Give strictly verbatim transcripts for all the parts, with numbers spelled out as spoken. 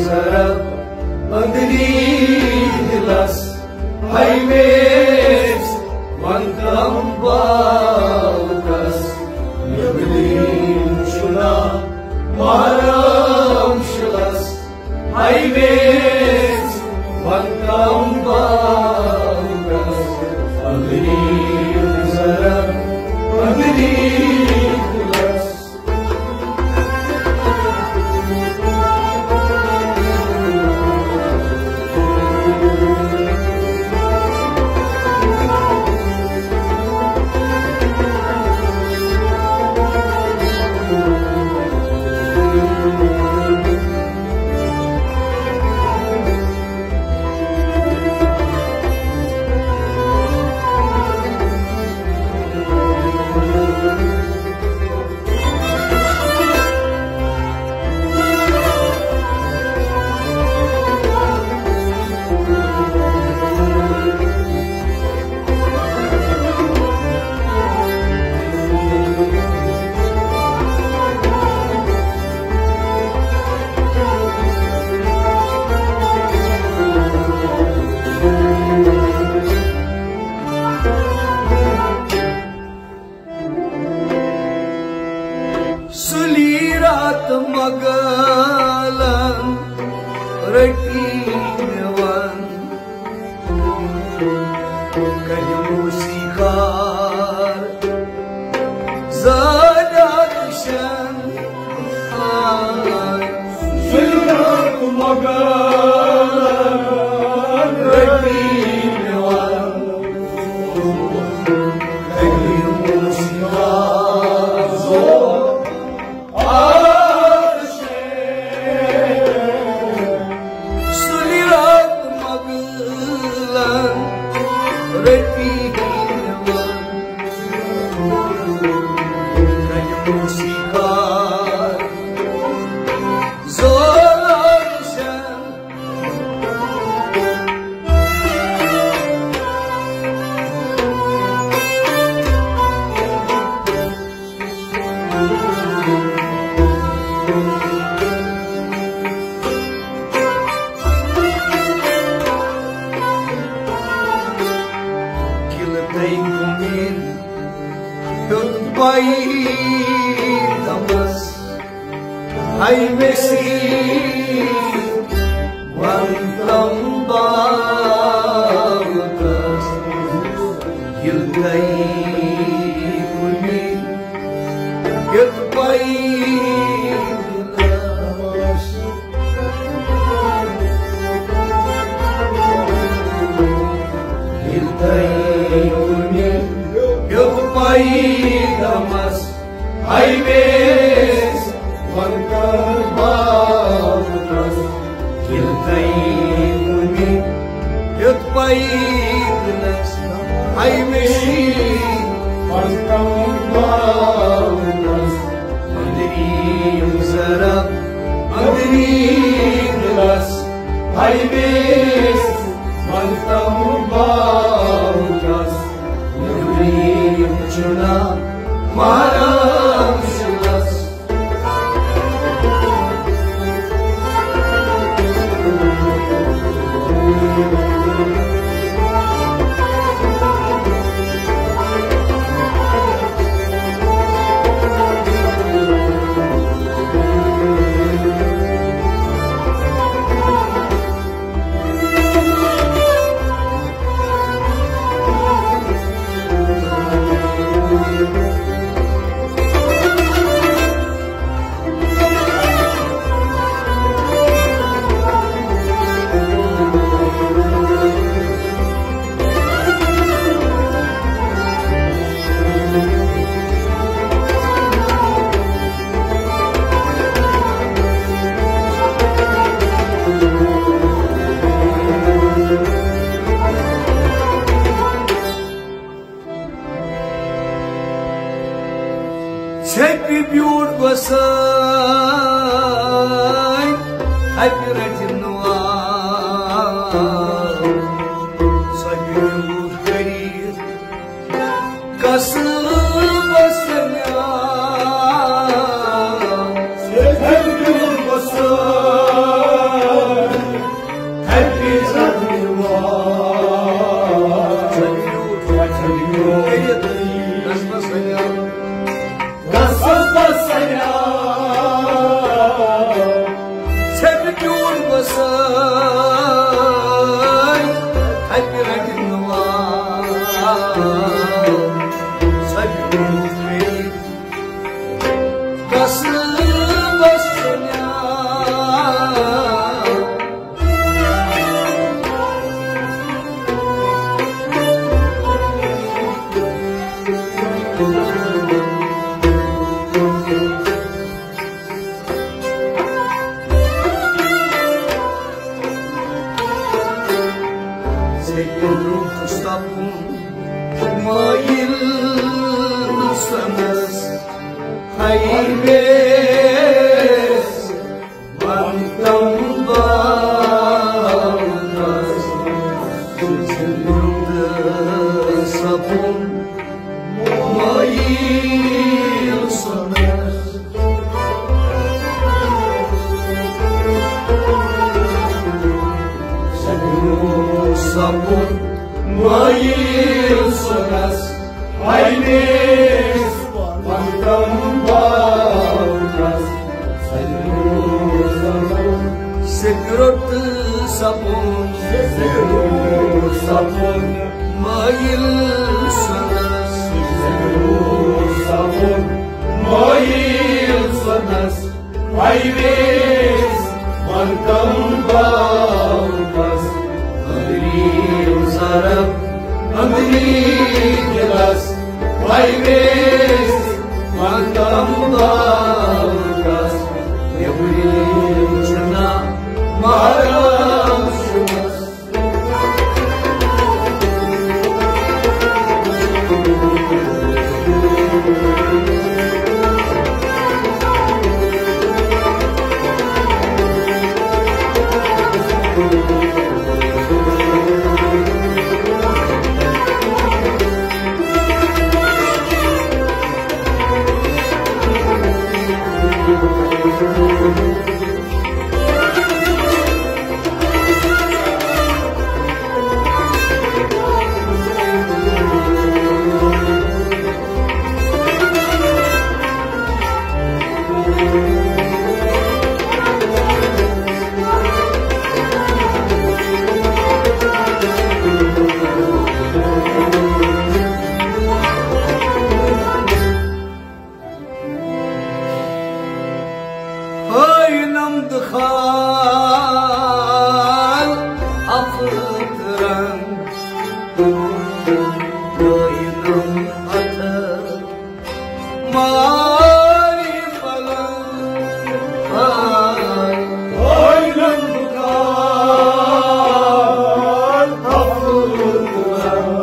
طرف أنٛدری دِلس، ہاے میٲنِس ونٛدم باوکس، نیبرِم چھُنا محرم شِلس، ہاے میٲنِس ونٛدم باوکس، أنٛدری طرف أنٛدری دِلس۔ سُلی رات مۄغلن رٔٹی مےٚ ون، کَرِ موسیقار زادٕ شن۔ سُلی رات مۄغلن رٔٹی مےٚ ون، کَرِ موسیقار زور۔ سُلی رات مۄغلن رٔٹی مےٚ ون، کَرِ موسیقار زور شن۔ قلعہٕ تَے کُمِل ہیوٚت پَے دَمَس، ہاے ویسی وَن تَم باغَس، ییٚلہِ تَے کُمِل ہیوٚت پَے دَمَس۔ ییٚلہِ تَے کُمِل ہیوٚت پَے دَمَس، ہاے ویسی وَن تَم باغَس، ییٚلہِ تَے کُمِل ہیوٚت پَے دَمَس، ہاے ویسی وَن تَم باغَس۔ أنٛدری یِم ذرا، أنٛدری دِلس، ہاے ویسی وَن تَم باغَس، نیبرِم چھُنا محرم شِلس۔ ژھیٚپہِ بیوٗٹھ گۄسٲنۍ، اَتہِ رَٹہِ نوار۔ ژھۄپہِ بیوٗٹھ کٔرِتھ قصبس نیاز۔ ژھیٚپہِ بیوٗٹھ گۄسٲنۍ، تھپہِ رٹن وال، سۄ بیوٗٹھ کٔرِتھ قصبس چنیٛا۔ ژےٚ روح سپُن مٲیِل سۄنس، ہاے ویس وَن تَم باوتَس، زِنٛدٕ سَپُن مٲیِل سۄنس۔ سَپُن مٲیِل سۄنس، ہاے ویس وَن تَم باوتَس۔ سیٚکہِ روٚٹ سَپُن، سیٚکہِ روٚٹ سَپُن مٲیِل سۄنس، سیٚکہِ روٚٹ سَپُن مٲیِل سۄنس۔ ہاے ویس وَن تَم باوتَس، أنٛدری ضرب، أنٛدری دِلس۔ ہاے ویس وَن تَم باوتَس، نیٚبرِم چھُنہ محرم شُمس۔ ہٲینم دُخال اَفہٕ تہٕ رنٛگ، ہٲینم اَتھٕ مارِ پلنٛگ۔ ہٲینم دُخال اَفہٕ تہٕ رنٛگ،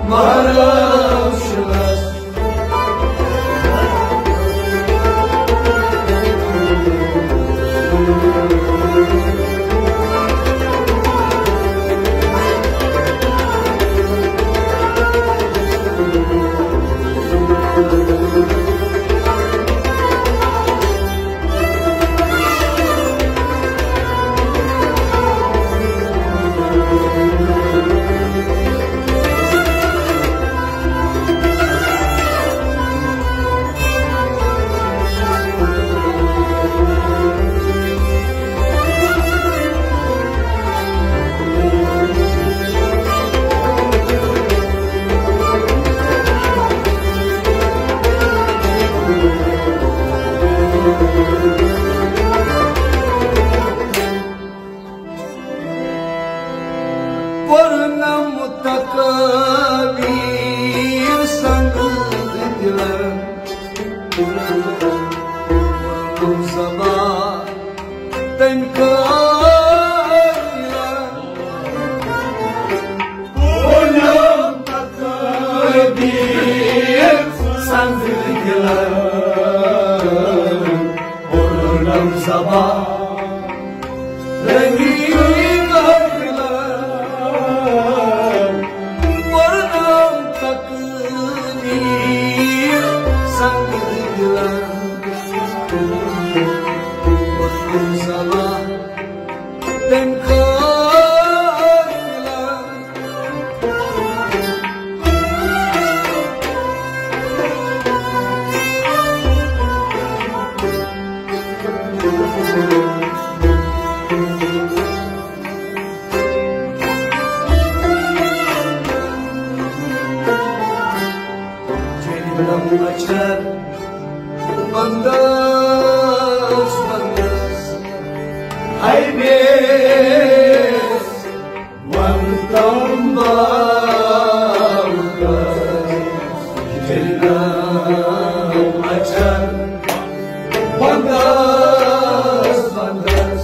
مہراشلس۔ پرنم تقدیر سنگ دلن، تم سبا تم کائلن۔ پرنم تقدیر سنگ دلن، پرنم سبا جنم اچھر بندس بندس، ہاے بیس ون تم باوکس۔ جنم اچھر بندس بندس،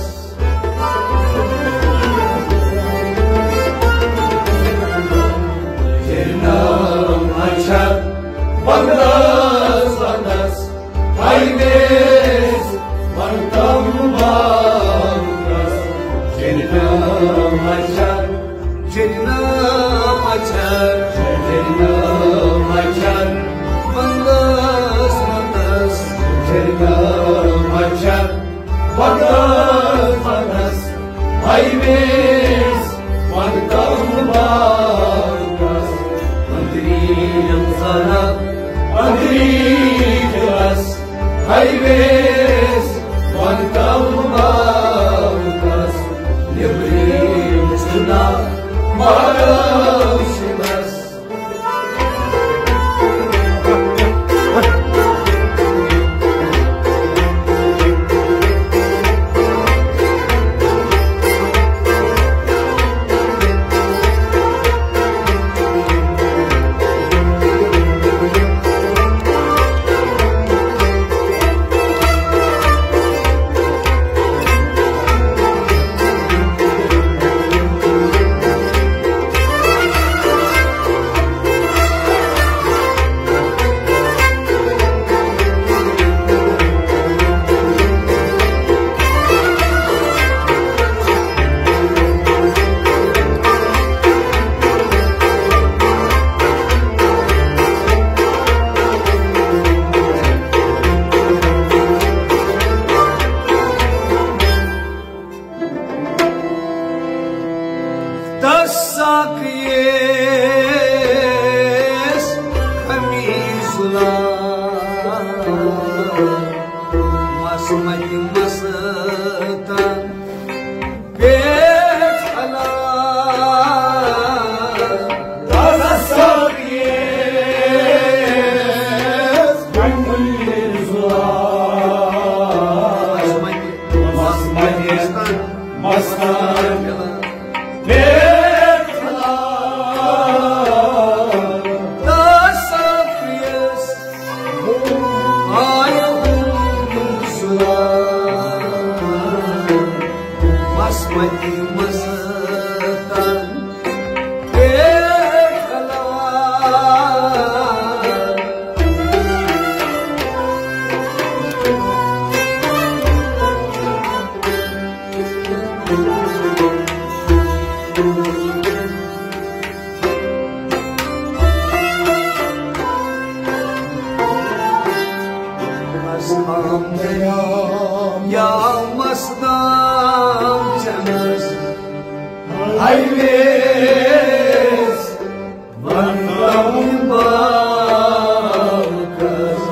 وَنتَم باغَس،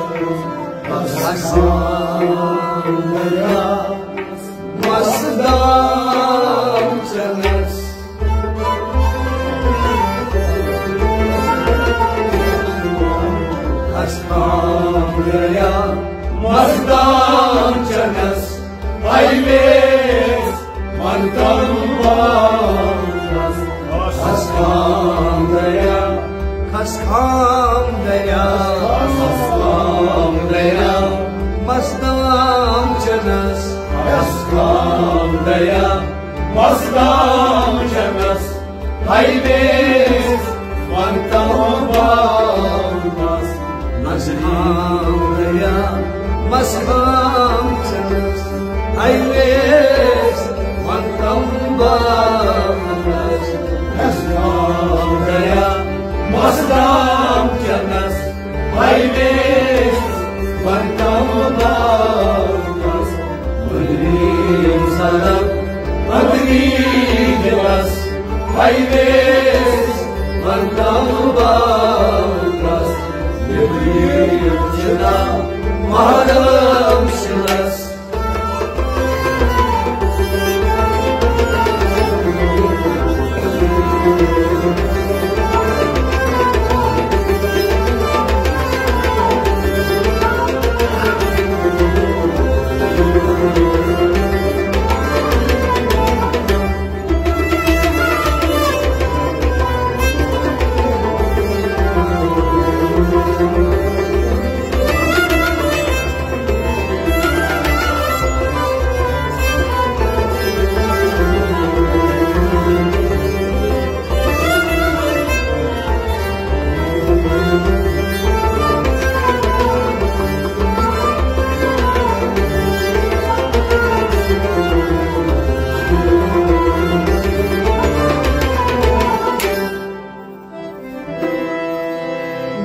بَس خام دریا، مَس دام چَنَس۔ بَس خام دریا، مَس دام چَنَس۔ ہاے ویس وَنتَم باغَس، کھس خام دریا، کھس خام دریا، کھس خام دریا، مَس دام چَنَس۔ کھس خام دریا، مَس دام چَنَس۔ ہاے ویس وَنتَم باغَس، کھس خام دریا، مَس دام چَنَس۔ ہاے ویس وَنتَم باغَس، کھس خام دریا، مَس دام چَنَس۔ ہاے ویس وَنتَم باغَس، أنٛدری یِم صدف، أنٛدری دِلَس۔ ہاے ویس وَنتَم باغَس، نیٚبرِم چھِنہ محرم شِلَس۔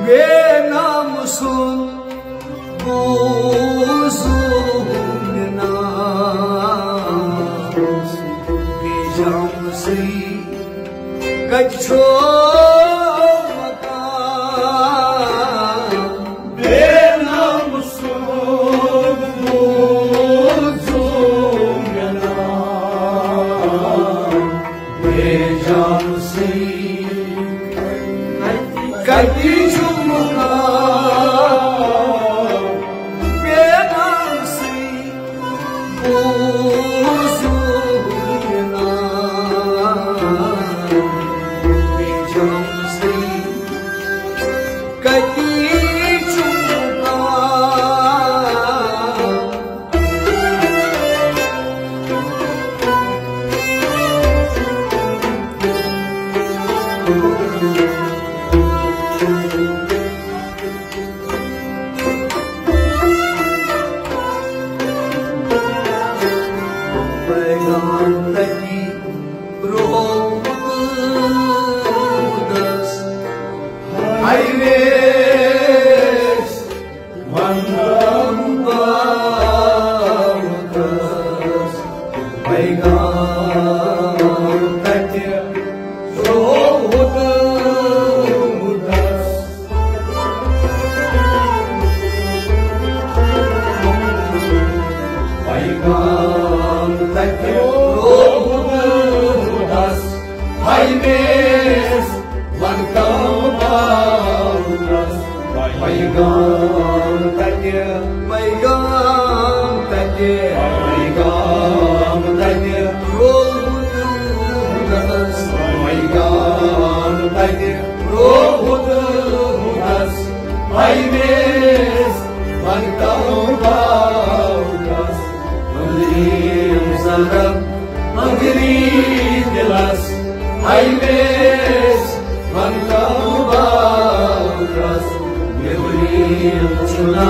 بے ناموسُن بوزُم ناو، بے جامسٕے کتہِ چھو مقام؟ بے ناموسُن بوزُم ناو، بے جامسٕے کتہِ چھُ مقام؟ بے نامسٕے بوزُم ناو، بے جامسٕے کتہِ چھُ مقام؟ پیغام تتی روحس، ہاے ویس وَنتَم باغَس، پیغام تَتہِ روحس۔ پیغام تَتہِ روحس، ہاے ویس وَنتَم باغَس، پیغام تَتہِ، پیغام تَتہِ، پیغام تَتہِ روحس، پیغام تَتہِ روحس، ہاے ویس وَنتَم باغَس۔ أنٛدری یِم صدف، أنٛدری دِلَس، ہاے ویس وَنتَم باغَس۔ نیٚبرِم چھُنہ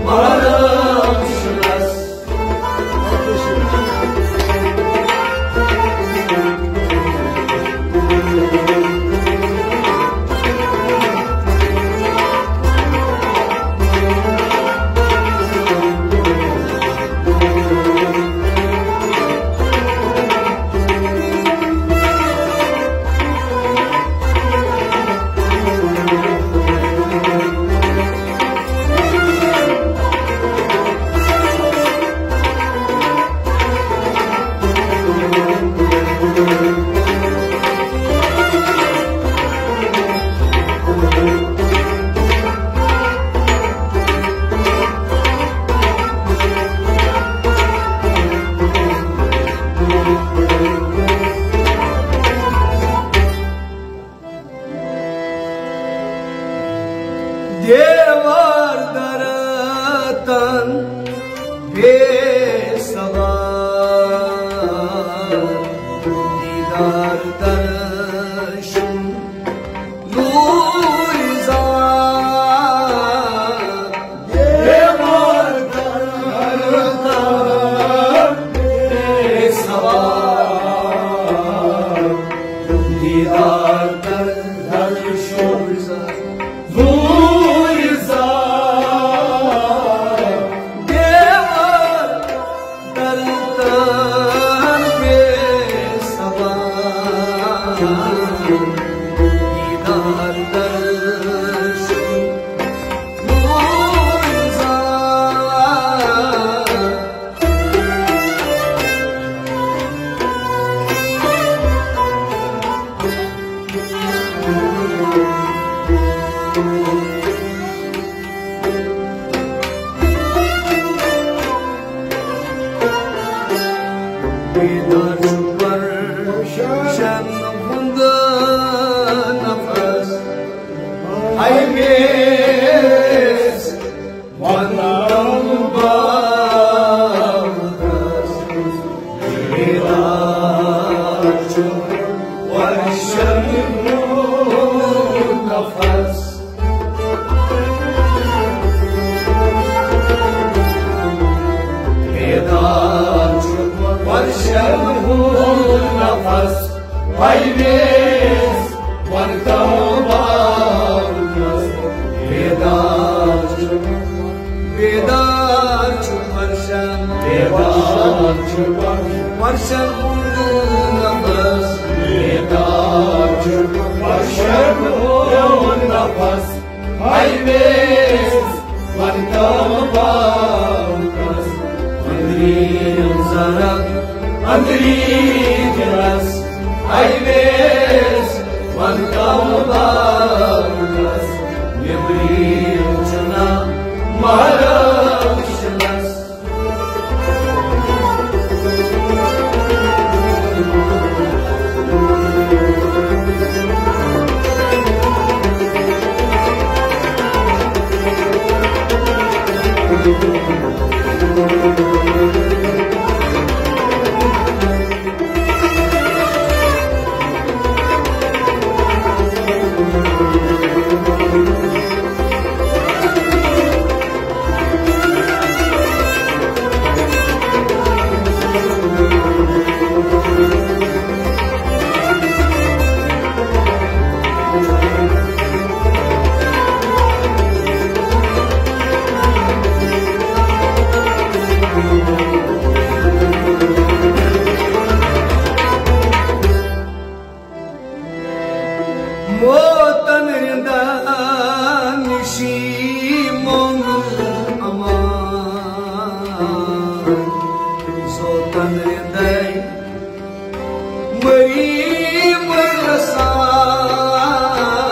محرم شِلَس۔ دیوار درتن بے سوار، دیدار درشن نور زار۔ دیوار درتن بے سوار، دیدار درشن نور زار۔ دیوار درتن بے سوار، دیدار درشن نور زار۔ بیدار چھُ پرشن ہُنٛد نفس، ہاے ویس وندم باغس۔ بیدار چھُ پرشن ہُنٛد نفس، بیدار چھُ پرشن ہُنٛد نفس، ہاے ویس وندم باغس۔ بیدار چھُ، بیدار چھُ پرشن، بیدار چھُ پرشن ہُنٛد نفس، بیدار چھُ پرشن ہُنٛد نفس۔ ہاے ویس وندم باغس، أنٛدری نظر، أنٛدری دِلس۔ ہاے ویس وندم باغس، نیٚبرِم چھُنہٕ محرم وٕچھنس۔ موتن رِنٛدن نِشی مۄنٛگ امان، زوتن رِنٛدے مٔری مٔرۍ لسان۔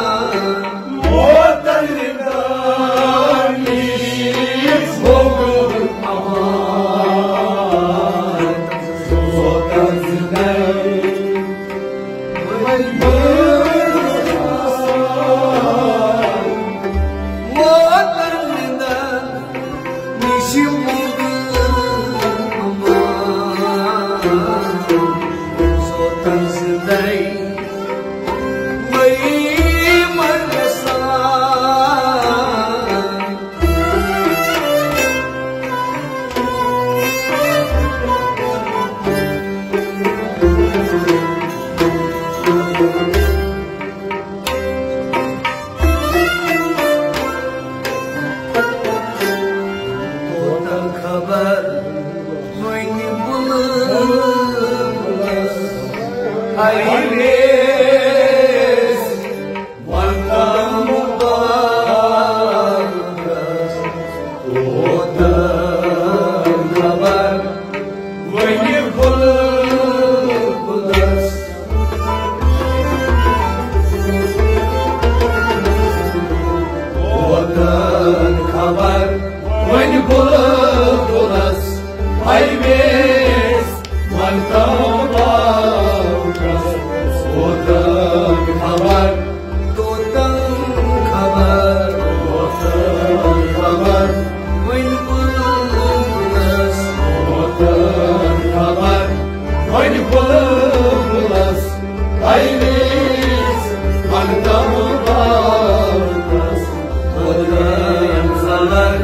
زلر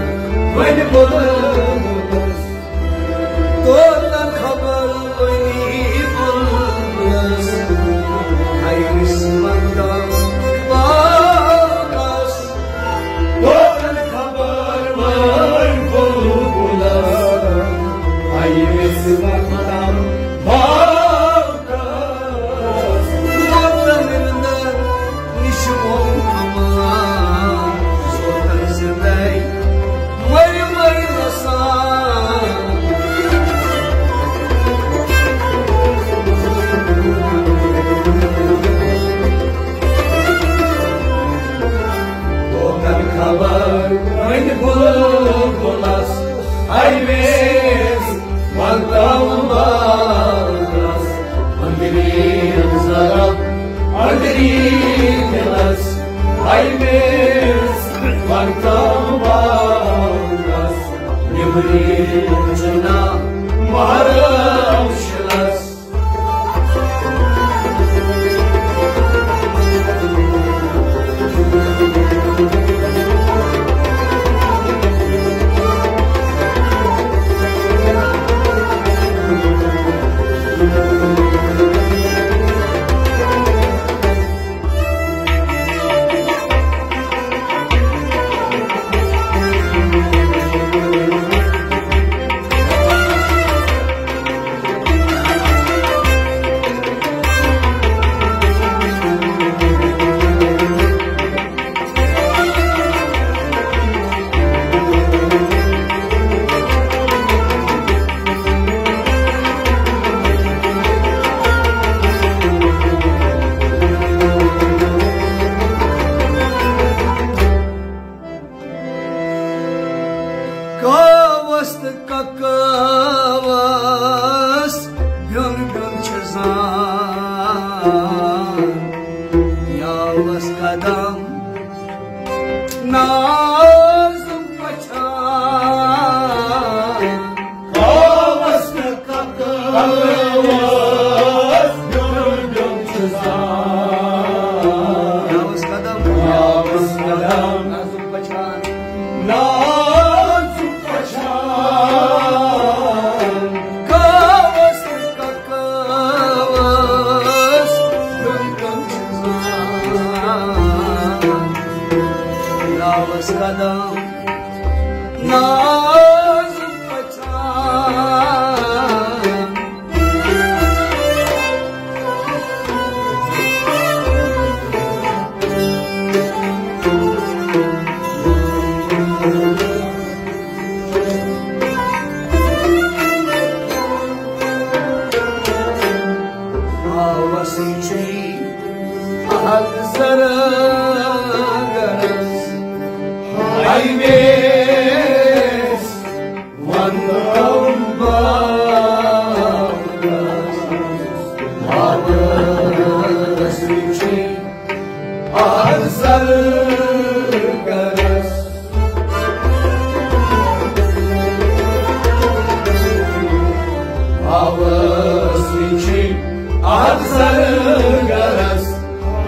وۄنۍ بُلبُلس، توتن خبر وۄنۍ بُلبُلس، ہاے مےٚ سُہ مقدم باغس۔ توتن خبر وۄنۍ بُلبُلس، ہاے مےٚ سُہ مقدم باغس۔ خبر وۄنۍ بُلبُلس، ہاے مےٚ سُہ مقدم باغس، أنٛدری ضرب، أنٛدری دِلس، ہاے مےٚ سُہ مقدم باغس، نیٚبرِم چھُنہ محرم شِلس۔ کاوس تہٕ ککاوس بیوٚن بیوٚن چھِ زان۔ یاوس قدم نازُک پچھان۔ کاوس تہٕ ککاوس بیوٚن بیوٚن چھِ زان۔ یاوس قدم، یاوس قدم نازُک پچھان۔ نازُک پچھان۔ کاوس تہٕ ککاوس بیوٚن بیوٚن چھِ زان۔ یاوس قدم نازُک پچھان۔ آوس چھُے اکھ زرٕ گرس، ہاے مےٚ سُہ مقدم باغس، آوس چھُے اکھ زرٕ گرس۔ آوس چھُے اکھ زرٕ گرس،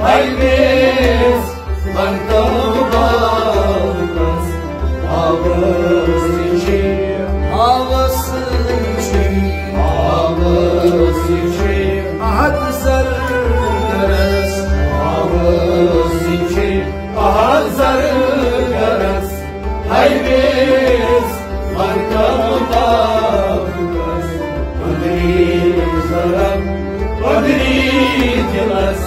ہاے مےٚ سُہ مقدم باغس۔ آوس چھُے، آوس چھُے، آوس چھُے اکھ زرٕ گرس۔ آوس چھُے اکھ زرٕ گرس، ہاے مےٚ سُہ مقدم باغس۔ أنٛدری ضرب، أنٛدری دِلس،